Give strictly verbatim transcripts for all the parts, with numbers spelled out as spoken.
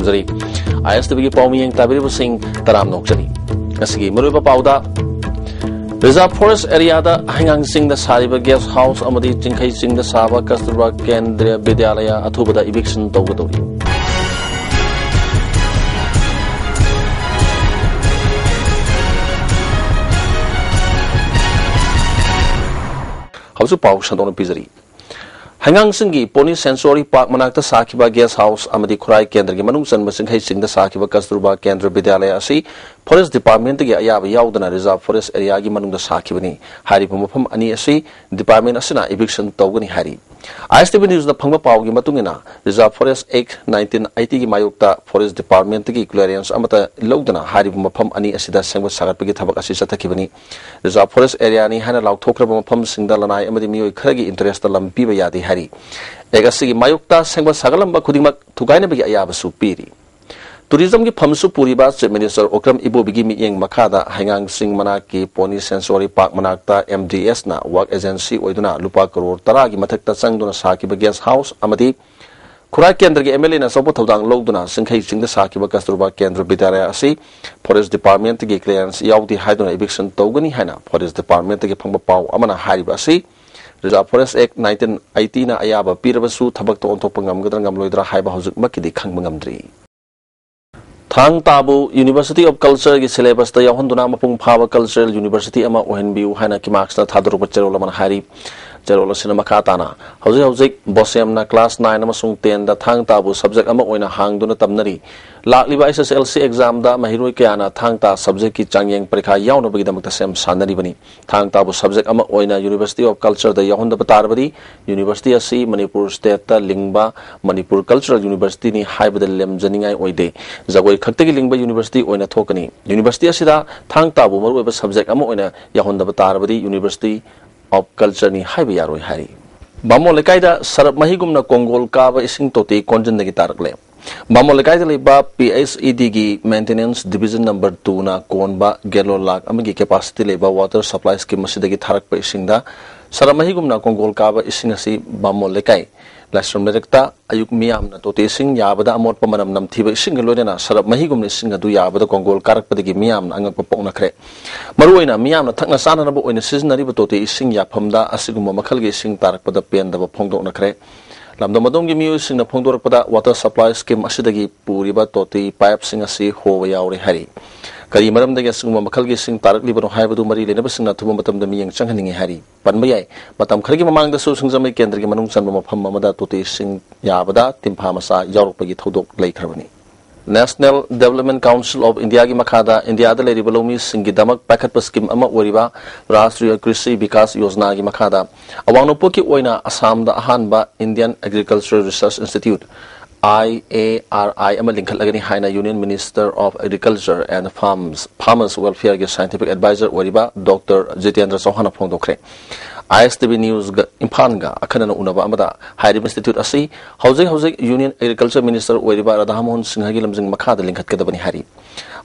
ꯇꯥꯕꯤꯔꯤ꯫ ꯑꯥꯏ ꯑꯦꯁ T ꯚꯤꯒꯤ ꯄꯥꯎꯃꯤꯌꯦꯡ ꯇꯥꯕꯤꯔꯤꯕꯁꯤꯡ ꯇꯔꯥꯝꯅ ꯑꯣꯛꯆꯔꯤ꯫ ꯉꯁꯤꯒꯤ ꯃꯔꯨꯑꯣꯏꯕ ꯄꯥꯎꯗ, ꯔꯤꯖꯥꯔꯚ ꯐꯣꯔꯦꯁ ꯑꯦꯔꯤꯌꯥꯗ ꯍꯩꯉꯥꯡ ꯆꯤꯡꯗ ꯁꯥꯔꯤꯕ ꯒꯦꯁ ꯍꯥꯎꯁ ꯑꯃꯗꯤ ꯆꯤꯡꯈꯩ ꯆꯤꯡꯗ ꯁꯥꯕ ꯀꯁꯇꯨꯔꯕꯥ ꯀꯦꯟꯗ꯭ꯔꯤꯌꯥ ꯕꯤꯗ꯭ꯌꯥꯂꯌꯥ ꯑꯊꯨꯕꯗ ꯏꯚꯤꯛꯁꯟ ꯇꯧꯒꯗꯧꯔꯤ꯫ ꯍꯧꯖꯤꯛ ꯄꯥꯎ ꯁꯟꯗꯣꯛꯅ ꯄꯤꯖꯔꯤ꯫ ꯍꯩꯉꯥꯡꯁꯤꯡꯒꯤ ꯄꯣꯅꯤ ꯁꯦꯟꯆꯨꯔꯤ ꯄꯥꯔꯛ ꯃꯅꯥꯛꯇ ꯁꯥꯈꯤꯕ ꯒꯦꯁ ꯍꯥꯎꯁ ꯑꯃꯗꯤ ꯈꯨꯔꯥꯏ ꯀꯦꯟꯗ꯭ꯔꯒꯤ ꯃꯅꯨꯡ ꯆꯟꯕ ꯆꯤꯡꯈꯩ ꯆꯤꯡꯗ ꯁꯥꯈꯤꯕ ꯀꯁꯇꯨꯔꯕꯥ ꯀꯦꯟꯗ꯭ꯔ ꯕꯤꯗ꯭ꯌꯥꯂꯌꯥ ꯑꯁꯤ ꯐꯣꯔꯦꯁ ꯗꯤꯄꯥꯔꯠꯃꯦꯟꯠꯇꯒꯤ ꯑꯌꯥꯕ ꯌꯥꯎꯗꯅ ꯔꯤꯖꯥꯔꯚ ꯐꯣꯔꯦꯁ ꯑꯦꯔꯤꯌꯥꯒꯤ ꯃꯅꯨꯡꯗ ꯁꯥꯈꯤꯕꯅꯤ꯫ ꯍꯥꯏꯔꯤꯕ ꯃꯐꯝ ꯑꯅꯤ ꯑꯁꯤ ꯗꯤꯄꯥꯔꯠꯃꯦꯟꯠ ꯑꯁꯤꯅ ꯏꯚꯤꯛꯁꯟ ꯇꯧꯒꯅꯤ ꯍꯥꯏꯔꯤ꯫ ꯑꯥꯏ ꯑꯦꯁ ꯇꯤ ꯚꯤ ꯅ꯭ꯌꯨꯁꯅ ꯐꯪꯕ ꯄꯥꯎꯒꯤ ꯃꯇꯨꯡ ꯏꯟꯅ, ꯔꯤꯖꯥꯔꯚ ꯐꯣꯔꯦꯁ ꯑꯦꯛ ꯅꯥꯏꯟꯇꯤꯟ ꯑꯩꯠꯇꯤꯒꯤ ꯃꯥꯌꯣꯛꯇ ꯐꯣꯔꯦꯁ ꯗꯤꯄꯥꯔꯠꯃꯦꯟꯠꯇꯒꯤ ꯀ꯭ꯂꯤꯌꯥꯔꯦꯟꯁ ꯑꯃꯠꯇ ꯂꯧꯗꯅ ꯍꯥꯏꯔꯤꯕ ꯃꯐꯝ ꯑꯅꯤ ꯑꯁꯤꯗ ꯁꯦꯝꯒꯠ ꯁꯥꯒꯠꯄꯒꯤ ꯊꯕꯛ ꯑꯁꯤ ꯆꯠꯊꯈꯤꯕꯅꯤ꯫ ꯔꯤꯖꯥꯔꯚ ꯐꯣꯔꯦꯁ ꯑꯦꯔꯤꯌꯥꯅꯤ ꯍꯥꯏꯅ ꯂꯥꯎꯊꯣꯛꯈ꯭ꯔꯕ ꯃꯐꯝꯁꯤꯡꯗ ꯂꯅꯥꯏ ꯑꯃꯗꯤ ꯃꯤꯑꯣꯏ ꯈꯔꯒꯤ ꯏꯟꯇꯔꯦꯁꯇ ꯂꯝ ꯄꯤꯕ ꯌꯥꯗꯦ ꯍꯥꯏꯔꯤ꯫ ꯑꯦꯛ ꯑꯁꯤꯒꯤ ꯃꯥꯌꯣꯛꯇ ꯁꯦꯝꯒꯠ ꯁꯥꯒꯠꯂꯝꯕ ꯈꯨꯗꯤꯡꯃꯛ ꯊꯨꯒꯥꯏꯅꯕꯒꯤ ꯑꯌꯥꯕꯁꯨ ꯄꯤꯔꯤ꯫ ꯇꯨꯔꯤꯖꯝꯒꯤ ꯐꯝꯁꯨ ꯄꯨꯔꯤꯕ ꯆꯤꯐ ꯃꯤꯅꯤꯁꯇꯔ ꯑꯣꯀ꯭ꯔꯝ ꯏꯕꯣꯕꯤꯒꯤ ꯃꯤꯠꯌꯦꯡ ꯃꯈꯥꯗ ꯍꯩꯉꯥꯡꯁꯤꯡ ꯃꯅꯥꯛꯀꯤ ꯄꯣꯅꯤ ꯁꯦꯟꯆꯨꯔꯤ ꯄꯥꯔꯛ ꯃꯅꯥꯛꯇ ꯑꯦꯝ ꯗꯤ ꯑꯦꯁꯅ ꯋꯥꯔꯛ ꯑꯦꯖꯦꯟꯁꯤ ꯑꯣꯏꯗꯨꯅ ꯂꯨꯄꯥ ꯀꯔꯣꯔ ꯇꯔꯥꯒꯤ ꯃꯊꯛꯇ ꯆꯪꯗꯨꯅ ꯁꯥꯈꯤꯕ ꯒꯦꯁ ꯍꯥꯎꯁ ꯑꯃꯗꯤ ꯈꯨꯔꯥꯏ ꯀꯦꯟꯗ꯭ꯔꯒꯤ ꯑꯦꯝ ꯑꯦꯜ ꯑꯦꯅ ꯑꯆꯧꯕ ꯊꯧꯗꯥꯡ ꯂꯧꯗꯨꯅ ꯆꯤꯡꯈꯩ ꯆꯤꯡꯗ ꯁꯥꯈꯤꯕ ꯀꯁꯇꯨꯔꯕꯥ ꯀꯦꯟꯗ꯭ꯔ ꯕꯤꯗ꯭ꯌꯥꯂꯌꯥ ꯑꯁꯤ ꯐꯣꯔꯦꯁ ꯗꯤꯄꯥꯔꯠꯃꯦꯟꯠꯇꯒꯤ ꯀ꯭ꯂꯤꯌꯥꯔꯦꯟꯁ ꯌꯥꯎꯗꯦ ꯍꯥꯏꯗꯨꯅ ꯏꯚꯤꯛꯁꯟ ꯇꯧꯒꯅꯤ ꯍꯥꯏꯅ ꯐꯣꯔꯦꯁ ꯗꯤꯄꯥꯔꯠꯃꯦꯟꯠꯇꯒꯤ ꯐꯪꯕ ꯄꯥꯎ ꯑꯃꯅ ꯍꯥꯏꯔꯤꯕ ꯑꯁꯤ, ꯔꯤꯖꯥꯔꯚ ꯐꯣꯔꯦꯁ ꯑꯦꯛ ꯅꯥꯏꯟꯇꯤꯟ ꯑꯩꯠꯇꯤꯅ ꯑꯌꯥꯕ ꯄꯤꯔꯕꯁꯨ ꯊꯕꯛꯇ ꯑꯣꯟꯊꯣꯛꯄ ꯉꯝꯒꯗ꯭ꯔꯥ ꯉꯝꯂꯣꯏꯗ꯭ꯔꯥ ꯍꯥꯏꯕ ꯍꯧꯖꯤꯛꯃꯛꯀꯤꯗꯤ ꯈꯪꯕ ꯉꯝꯗ꯭ꯔꯤ꯫ ꯊꯥꯡ ꯇꯥꯕꯨ University of Cultureꯒꯤ syllabusꯇ ꯌꯥꯎꯍꯟꯗꯨꯅ ꯃꯄꯨꯡ ꯐꯥꯕ cultural university ꯑꯃ ꯑꯣꯏꯍꯟꯕꯤꯌꯨ ꯍꯥꯏꯅ ꯀꯤꯃꯥꯛꯁꯅ ꯊꯥꯗꯣꯔꯛꯄ ꯆꯦꯔꯣꯜ ꯑꯃꯅ ꯍꯥꯏꯔꯤ꯫ ꯆꯦꯔꯣꯜ ꯑꯁꯤꯅ ꯃꯈꯥ ꯇꯥꯅ, ꯍꯧꯖꯤꯛ ꯍꯧꯖꯤꯛ ꯕꯣꯁꯦꯝꯅ class nine ꯑꯃꯁꯨꯡ tenꯗ ꯊꯥꯡ ꯇꯥꯕꯨ subject ꯑꯃ ꯑꯣꯏꯅ ꯍꯥꯡꯗꯨꯅ ꯇꯝꯅꯔꯤ꯫ ꯂꯥꯛꯂꯤꯕ S S L C examꯗ ꯃꯍꯩꯔꯣꯏ ꯀꯌꯥꯅ ꯊꯥꯡ ꯇꯥ subjectꯀꯤ ꯆꯥꯡꯌꯦꯡ ꯄꯔꯤꯈꯥ ꯌꯥꯎꯅꯕꯒꯤꯗꯃꯛꯇ ꯁꯦꯝ ꯁꯥꯅꯔꯤꯕꯅꯤ꯫ ꯊꯥꯡ ꯇꯥꯕꯨ subject ꯑꯃ ꯑꯣꯏꯅ University of Cultureꯗ ꯌꯥꯎꯍꯟꯗꯕ ꯇꯥꯔꯕꯗꯤ, university ꯑꯁꯤ ꯃꯅꯤꯄꯨꯔ stateꯇ ꯂꯤꯡꯕ ꯃꯅꯤꯄꯨꯔ cultural universityꯅꯤ ꯍꯥꯏꯕꯗ ꯂꯦꯝꯖꯅꯤꯡꯉꯥꯏ ꯑꯣꯏꯗꯦ꯫ ꯖꯒꯣꯏ ꯈꯛꯇꯒꯤ ꯂꯤꯡꯕ university ꯑꯣꯏꯅ ꯊꯣꯛꯀꯅꯤ꯫ University ꯑꯁꯤꯗ ꯊꯥꯡ ꯇꯥꯕꯨ ꯃꯔꯨꯑꯣꯏꯕ subject ꯑꯃ ꯑꯣꯏꯅ ꯌꯥꯎꯍꯟꯗꯕ ꯇꯥꯔꯕꯗꯤ, University of Cultureꯅꯤ ꯍꯥꯏꯕ ꯌꯥꯔꯣꯏ ꯍꯥꯏꯔꯤ꯫ ꯕꯥꯃꯣꯟ ꯂꯩꯀꯥꯏꯗ ꯁꯔꯞ ꯃꯍꯤꯒꯨꯝꯅ ꯀꯣꯡꯒꯣꯜ ꯀꯥꯕ ꯏꯁꯤꯡ ꯇꯣꯇꯤ ꯀꯣꯟꯖꯤꯟꯗꯒꯤ ꯇꯥꯔꯛꯂꯦ꯫ ꯕꯥꯃꯣꯟ ꯂꯩꯀꯥꯏꯗ ꯂꯩꯕ P H E Dꯒꯤ maintenance division number twoꯅ ꯀꯣꯟꯕ gallon ꯂꯥꯈ ꯑꯃꯒꯤ capacity ꯂꯩꯕ water supply scheme ꯑꯁꯤꯗꯒꯤ ꯊꯥꯔꯛꯄ ꯏꯁꯤꯡꯗ ꯁꯔꯞ ꯃꯍꯤꯒꯨꯝꯅ ꯀꯣꯡꯒꯣꯜ ꯀꯥꯕ ꯏꯁꯤꯡ ꯑꯁꯤ ꯕꯥꯃꯣꯟ ꯂꯩꯀꯥꯏ ꯂꯥꯏꯁ꯭ꯔꯝ ꯂꯩꯔꯛꯇ ꯑꯌꯨꯛ ꯃꯤꯌꯥꯝꯅ ꯇꯣꯇꯤ ꯏꯁꯤꯡ ꯌꯥꯕꯗ ꯑꯃꯣꯠꯄ ꯃꯅꯝ ꯅꯝꯊꯤꯕ ꯏꯁꯤꯡꯒ ꯂꯣꯏꯅꯅ ꯁꯔꯞ ꯃꯍꯤꯒꯨꯝꯅ ꯏꯁꯤꯡ ꯑꯗꯨ ꯌꯥꯕꯗ ꯀꯣꯡꯒꯣꯜ ꯀꯥꯔꯛꯄꯗꯒꯤ ꯃꯤꯌꯥꯝꯅ ꯑꯉꯛꯄ ꯄꯣꯛꯅꯈ꯭ꯔꯦ꯫ ꯃꯔꯨꯑꯣꯏꯅ ꯃꯤꯌꯥꯝꯅ ꯊꯛꯅ ꯆꯥꯅꯅꯕ ꯑꯣꯏꯅ ꯁꯤꯖꯤꯟꯅꯔꯤꯕ ꯇꯣꯇꯤ ꯏꯁꯤꯡ ꯌꯥꯐꯝꯗ ꯑꯁꯤꯒꯨꯝꯕ ꯃꯈꯜꯒꯤ ꯏꯁꯤꯡ ꯇꯥꯔꯛꯄꯗ ꯄꯦꯟꯗꯕ ꯐꯣꯡꯗꯣꯛꯅꯈ꯭ꯔꯦ꯫ ꯂꯝꯗꯝ ꯑꯗꯣꯝꯒꯤ ꯃꯤꯑꯣꯏꯁꯤꯡꯅ ꯐꯣꯡꯗꯣꯔꯛꯄꯗ, ꯋꯥꯇꯔ ꯁꯄ꯭ꯂꯥꯏ ꯁ꯭ꯀꯤꯝ ꯑꯁꯤꯗꯒꯤ ꯄꯨꯔꯤꯕ ꯇꯣꯇꯤ ꯄꯥꯏꯞꯁꯤꯡ ꯑꯁꯤ ꯍꯣꯕ ꯌꯥꯎꯔꯦ ꯍꯥꯏꯔꯤ꯫ ꯀꯔꯤ ꯃꯔꯝꯗꯒꯤ ꯑꯁꯤꯒꯨꯝꯕ ꯃꯈꯜꯒꯤ ꯏꯁꯤꯡ ꯇꯥꯔꯛꯂꯤꯕꯅꯣ ꯍꯥꯏꯕꯗꯨ ꯃꯔꯤ ꯂꯩꯅꯕꯁꯤꯡꯅ ꯑꯊꯨꯕ ꯃꯇꯝꯗ ꯃꯤꯠꯌꯦꯡ ꯆꯪꯍꯟꯅꯤꯡꯏ ꯍꯥꯏꯔꯤ꯫ ꯄꯟꯕ ꯌꯥꯏ, ꯃꯇꯝ ꯈꯔꯒꯤ ꯃꯃꯥꯡꯗꯁꯨ ꯁꯤꯡꯖꯃꯩ ꯀꯦꯟꯗ꯭ꯔꯒꯤ ꯃꯅꯨꯡ ꯆꯟꯕ ꯃꯐꯝ ꯑꯃꯗ ꯇꯣꯇꯤ ꯏꯁꯤꯡ ꯌꯥꯕꯗ ꯇꯤꯟꯐꯥ ꯃꯆꯥ ꯌꯥꯎꯔꯛꯄꯒꯤ ꯊꯧꯗꯣꯛ ꯂꯩꯈ꯭ꯔꯕꯅꯤ꯫ National Development Council of Indiaꯒꯤ ꯃꯈꯥꯗ ꯏꯟꯗꯤꯌꯥꯗ ꯂꯩꯔꯤꯕ ꯂꯧꯃꯤꯁꯤꯡꯒꯤꯗꯃꯛ ꯄꯥꯏꯈꯠꯄ ꯁ꯭ꯀꯤꯝ ꯑꯃ ꯑꯣꯏꯔꯤꯕ ꯔꯥꯁꯇ꯭ꯔꯤꯌ ꯀ꯭ꯔꯤꯁꯤ ꯕꯤꯀꯥꯁ ꯌꯣꯖꯅꯥꯒꯤ ꯃꯈꯥꯗ ꯑꯋꯥꯡ ꯅꯣꯡꯄꯣꯛꯀꯤ ꯑꯣꯏꯅ ꯑꯁꯥꯝꯗ ꯑꯍꯥꯟꯕ Indian Agricultural Research Institute, I A R I, ꯑꯃ ꯂꯤꯡꯈꯠꯂꯒꯅꯤ ꯍꯥꯏꯅ Union Minister of Agriculture and Farms, Farmers Welfareꯒꯤ Scientific Advisor ꯑꯣꯏꯔꯤꯕ ꯗꯣꯛꯇꯔ ꯖꯤꯇꯦꯟꯗ꯭ꯔ ꯆꯧꯍꯥꯟꯅ ꯐꯣꯡꯗꯣꯛꯈ꯭ꯔꯦ꯫ I S T V Newsꯒ ꯏꯝꯐꯥꯜꯒ ꯑꯈꯟꯅꯅ ꯎꯅꯕ ꯑꯃꯗ ꯍꯥꯏꯔꯤꯕ institute ꯑꯁꯤ ꯍꯧꯖꯤꯛ ꯍꯧꯖꯤꯛ Union Agriculture Minister ꯑꯣꯏꯔꯤꯕ ꯔꯥꯙꯥꯃꯣꯍꯟ ꯁꯤꯡꯍꯒꯤ ꯂꯝꯖꯤꯡ ꯃꯈꯥꯗ ꯂꯤꯡꯈꯠꯀꯗꯕꯅꯤ ꯍꯥꯏꯔꯤ꯫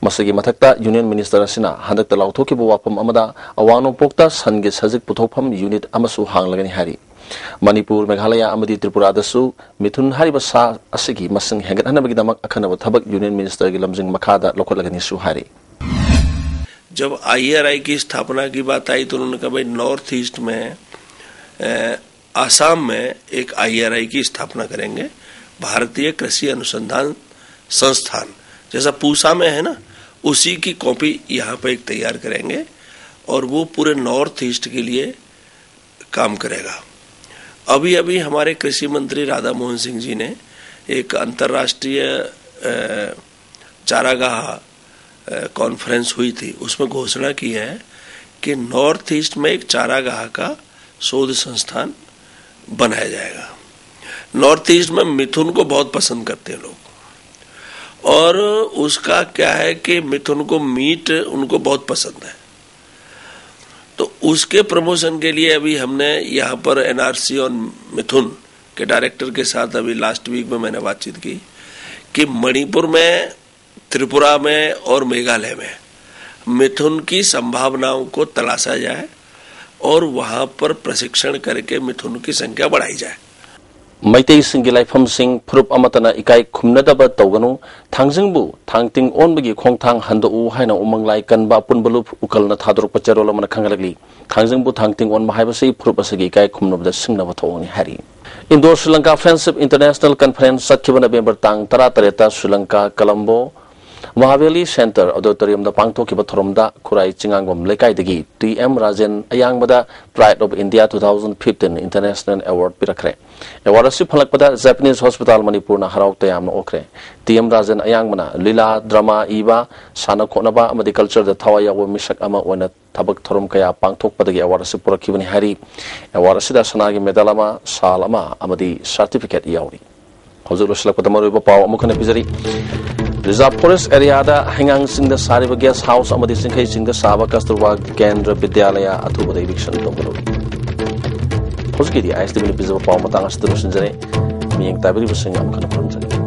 ꯃꯁꯤꯒꯤ ꯃꯊꯛꯇ Union Minister ꯑꯁꯤꯅ ꯍꯟꯗꯛꯇ ꯂꯥꯎꯊꯣꯛꯈꯤꯕ ꯋꯥꯐꯝ ꯑꯃꯗ ꯑꯋꯥꯡ ꯅꯣꯡꯄꯣꯛꯇ ꯁꯟꯒꯤ ꯁꯖꯤꯛ ꯄꯨꯊꯣꯛꯐꯝ unit ꯑꯃꯁꯨ ꯍꯥꯡꯂꯒꯅꯤ ꯍꯥꯏꯔꯤ꯫ ꯃꯅꯤꯄꯨꯔ, ꯃꯦꯘꯥꯂꯌꯥ ꯑꯃꯗꯤ ꯇ꯭ꯔꯤꯄꯨꯔꯥꯗꯁꯨ ꯃꯤꯊꯨꯟ ꯍꯥꯏꯔꯤꯕ ꯁꯥ ꯑꯁꯤꯒꯤ ꯃꯁꯤꯡ ꯍꯦꯟꯒꯠꯍꯟꯅꯕꯒꯤꯗꯃꯛ ꯑꯈꯟꯅꯕ ꯊꯕꯛ Union Ministerꯒꯤ ꯂꯝꯖꯤꯡ ꯃꯈꯥꯗ ꯂꯧꯈꯠꯂꯒꯅꯤꯁꯨ ꯍꯥꯏꯔꯤ꯫ जब आईआरआई की स्थापना की बात आई तो उन्होंने कहा, भाई, नॉर्थ ईस्ट में, अ, आसाम में एक आईआरआई की स्थापना करेंगे, भारतीय कृषि अनुसंधान संस्थान, जैसा पूसा में है ना, उसी की कॉपी यहाँ पे एक तैयार करेंगे और वो पूरे नॉर्थ ईस्ट के लिए काम करेगा। अभी अभी हमारे कृषि मंत्री राधा मोहन सिंह जी ने एक अंतर्राष्ट्रीय, अ, चारागाह, अ, कॉन्फ्रेंस हुई थी, उसमें घोषणा की है कि नॉर्थ ईस्ट में एक चारागाह का शोध संस्थान बनाया जाएगा। नॉर्थ ईस्ट में मिथुन को बहुत पसंद करते हैं लोग, और उसका क्या है कि मिथुन को, मीट उनको बहुत पसंद है। तो उसके प्रमोशन के लिए अभी हमने यहाँ पर एनआरसी और मिथुन के डायरेक्टर के साथ अभी लास्ट वीक में मैंने बातचीत की कि मणिपुर में, त्रिपुरा में और मेघालय में मिथुन की संभावनाओं को तलाशा जाए और वहाँ पर प्रशिक्षण करके मिथुन की संख्या बढ़ाई जाए। ꯃꯩꯇꯩꯁꯤꯡꯒꯤ ꯂꯥꯏꯐꯝꯁꯤꯡ ꯐꯨꯔꯨꯞ ꯑꯃꯠꯇꯅ ꯏꯀꯥꯏ ꯈꯨꯝꯅꯗꯕ ꯇꯧꯒꯅꯨ, ꯊꯥꯡꯖꯤꯡꯕꯨ ꯊꯥꯡ ꯇꯤꯡ ꯑꯣꯟꯕꯒꯤ ꯈꯣꯡꯊꯥꯡ ꯍꯟꯗꯣꯛꯎ ꯍꯥꯏꯅ ꯎꯃꯪ ꯂꯥꯏ ꯀꯟꯕ ꯑꯄꯨꯟꯕ ꯂꯨꯞ ꯎꯀꯜꯅ ꯊꯥꯗꯣꯔꯛꯄ ꯆꯦꯔꯣꯜ ꯑꯃꯅ ꯈꯪꯍꯜꯂꯛꯂꯤ꯫ ꯊꯥꯡꯖꯤꯡꯕꯨ ꯊꯥꯡ ꯇꯤꯡ ꯑꯣꯟꯕ ꯍꯥꯏꯕꯁꯤ ꯐꯨꯔꯨꯞ ꯑꯁꯤꯒꯤ ꯏꯀꯥꯏ ꯈꯨꯝꯅꯕꯗ ꯁꯤꯡꯅꯕ ꯊꯧꯑꯣꯡꯅꯤ ꯍꯥꯏꯔꯤ꯫ Indo Sri Lanka friendship international conference ꯆꯠꯈꯤꯕ ꯅꯕꯦꯝꯕꯔ ꯇꯥꯡ ꯇꯔꯥꯇꯔꯦꯠꯇ ꯁ꯭ꯔꯤ ꯂꯪꯀꯥ ꯀꯂꯝꯕꯣ ꯃꯍꯥꯕꯦꯂꯤ ꯁꯦꯟꯇꯔ ꯑꯣꯗꯤꯇꯣꯔꯤꯌꯝꯗ ꯄꯥꯡꯊꯣꯛꯈꯤꯕ ꯊꯧꯔꯝꯗ ꯈꯨꯔꯥꯏ ꯆꯤꯉꯥꯡꯕꯝ ꯂꯩꯀꯥꯏꯗꯒꯤ ꯇꯤ ꯑꯦꯝ ꯔꯥꯖꯦꯟ ꯑꯌꯥꯡꯕꯗ Pride of India two thousand fifteen International Award ꯄꯤꯔꯛꯈ꯭ꯔꯦ꯫ ꯑꯦꯋꯥꯔꯗ ꯑꯁꯤ ꯐꯪꯂꯛꯄꯗ ꯖꯄꯥꯅꯤꯁ ꯍꯣꯁꯄꯤꯇꯥꯜ ꯃꯅꯤꯄꯨꯔꯅ ꯍꯔꯥꯎ ꯇꯌꯥꯝꯅ ꯑꯣꯛꯈ꯭ꯔꯦ꯫ ꯇꯤ ꯑꯦꯝ ꯔꯥꯖꯦꯟ ꯑꯌꯥꯡꯕꯅ ꯂꯤꯂꯥ, ꯗ꯭ꯔꯃꯥ ꯏꯕ, ꯁꯥꯟꯅ ꯈꯣꯠꯅꯕ ꯑꯃꯗꯤ ꯀꯜꯆꯔꯗ ꯊꯋꯥꯏ ꯌꯥꯎꯕ ꯃꯤꯁꯛ ꯑꯃ ꯑꯣꯏꯅ ꯊꯕꯛ ꯊꯧꯔꯝ ꯀꯌꯥ ꯄꯥꯡꯊꯣꯛꯄꯗꯒꯤ ꯑꯦꯋꯥꯔꯗ ꯑꯁꯤ ꯄꯨꯔꯛꯈꯤꯕꯅꯤ ꯍꯥꯏꯔꯤ꯫ ꯑꯦꯋꯥꯔꯗ ꯑꯁꯤꯗ ꯁꯅꯥꯒꯤ ꯃꯦꯗꯜ ꯑꯃ, ꯁꯥꯜ ꯑꯃ ꯑꯃꯗꯤ ꯁꯥꯔꯇꯤꯐꯤꯀꯦꯠ ꯌꯥꯎꯔꯤ꯫ ꯍꯧꯖꯤꯛ ꯂꯣꯏꯁꯤꯜꯂꯛꯄꯗ ꯃꯔꯨꯑꯣꯏꯕ ꯄꯥꯎ ꯑꯃꯨꯛ ꯍꯟꯅ ꯄꯤꯖꯔꯤ꯫ ꯔꯤꯖꯥꯔꯚ ꯐꯣꯔꯦꯁ ꯑꯦꯔꯤꯌꯥꯗ ꯍꯩꯉꯥꯡ ꯆꯤꯡꯗ ꯁꯥꯔꯤꯕ ꯒꯦꯁ ꯍꯥꯎꯁ ꯑꯃꯗꯤ ꯆꯤꯡꯈꯩ ꯆꯤꯡꯗ ꯁꯥꯕ ꯀꯁꯇꯨꯔꯕꯥ ꯀꯦꯟꯗ꯭ꯔ ꯕꯤꯗ꯭ꯌꯥꯂꯌꯥ ꯑꯊꯨꯕꯗ ꯏꯚꯤꯛꯁꯟ ꯇꯧꯒꯗꯧꯔꯤ꯫ ꯍꯧꯖꯤꯛꯀꯤꯗꯤ ꯑꯥꯏ ꯑꯦꯁ ꯇꯤ ꯚꯤꯅ ꯄꯤꯖꯕ ꯄꯥꯎ ꯃꯇꯥꯡ ꯑꯁꯤꯗ ꯂꯣꯏꯁꯤꯟꯖꯔꯦ꯫ ꯃꯤꯠꯌꯦꯡ ꯇꯥꯕꯤꯔꯤꯕꯁꯤꯡ ꯑꯃꯨꯛ ꯍꯟꯅ ꯈꯨꯔꯨꯝꯖꯔꯤ꯫